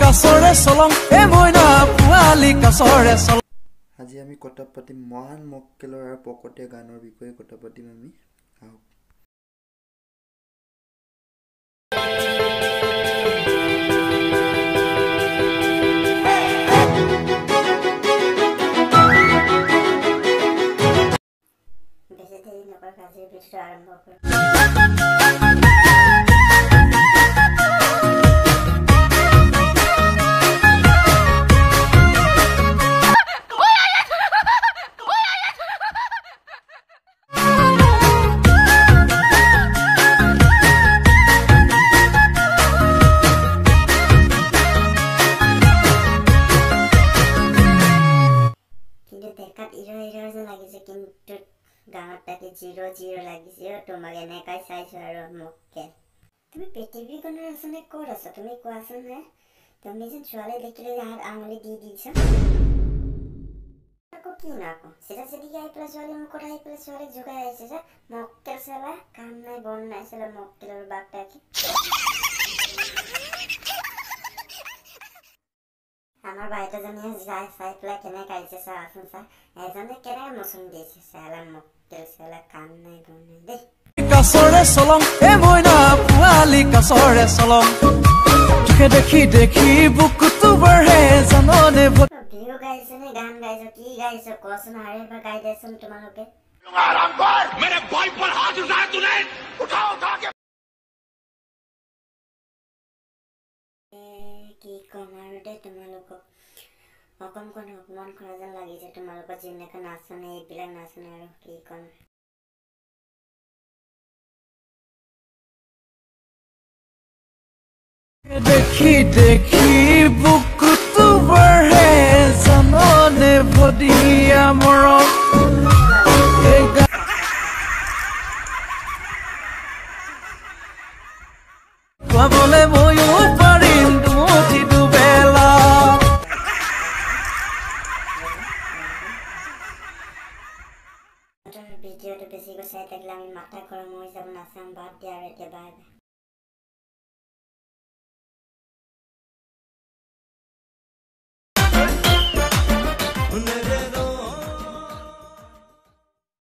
কাছৰে চলং এ মইনা পোৱালি কাছৰে চলং। আজি আমি কথা পাতিম মহান মক্কেলৰ আৰু পকতীয়া গানৰ বিষয়ে কথা পাতিম আমি। আহক। বেছি দেৰি নকৰাকৈ আজিৰ ভিডিঅ'টো আৰম্ভ কৰোঁ। কিন্তু দেখাত হিৰ' হিৰ' যেন লাগিছে, কিন্তু গাঁৱত তাকে জিৰ' জিৰ' লাগিছে। অ' তোমাক এনেকাই চাইছো আৰু মোককে। তুমি পৃথিৱীখনত আছানে ক'ত আছা তুমি কোৱাচোন হে? তুমি যেন ছোৱালী দেখিলে যে হাত আঙুলি দি দিছা আকৌ কি ন, আকৌ চিধা চিধিকে আহি পেলাই ছোৱালী মুখত আহি পেলাই ছোৱালীক জোকাই আহিছে যে মক্কেল চেলা, কাম নাই বন নাই চেলা মক্কেলৰ বাপ তাকে। আমাৰ বাইদেউজনীয়ে যাই চাই পেলাই কেনেকে আহিছে চাচোন চা, এজনে কেনেকে মোচন দিছে চেলা মক্কেল চেলা, কাম নাই বন নাই দেই। কাছৰে চলং এ মইনা পোৱালি কাছৰে চলং, তোকে দেখি দেখি বুকুটো বাঢ়ে জাননে। বিহু গাইছে নে গান গাইছ, কি গাইছ কোৱাচোন আৰু এবাৰ গাই দিয়াচোন তোমালোকে। কি ক'ম আৰু দেই তোমালোকক, অকণমান অপমান কৰা যেন লাগিছে তোমালোকৰ যেনেকৈ নাচনী, এইবিলাক নাচনী আৰু কি ক'ম। দেখি দেখি বুকুটো বাঢ়ে জাননে ভদিয়া মৰম। খুৱাবলে ময়ো পাৰিম দুমুঠি দুবেলা। ভিডিঅ'টো বেছিকৈ চাই থাকিলে আমি মাথা গৰম হৈ যাব, নাচাম, বাদ দিয়া আৰু এতিয়া বাই বাই।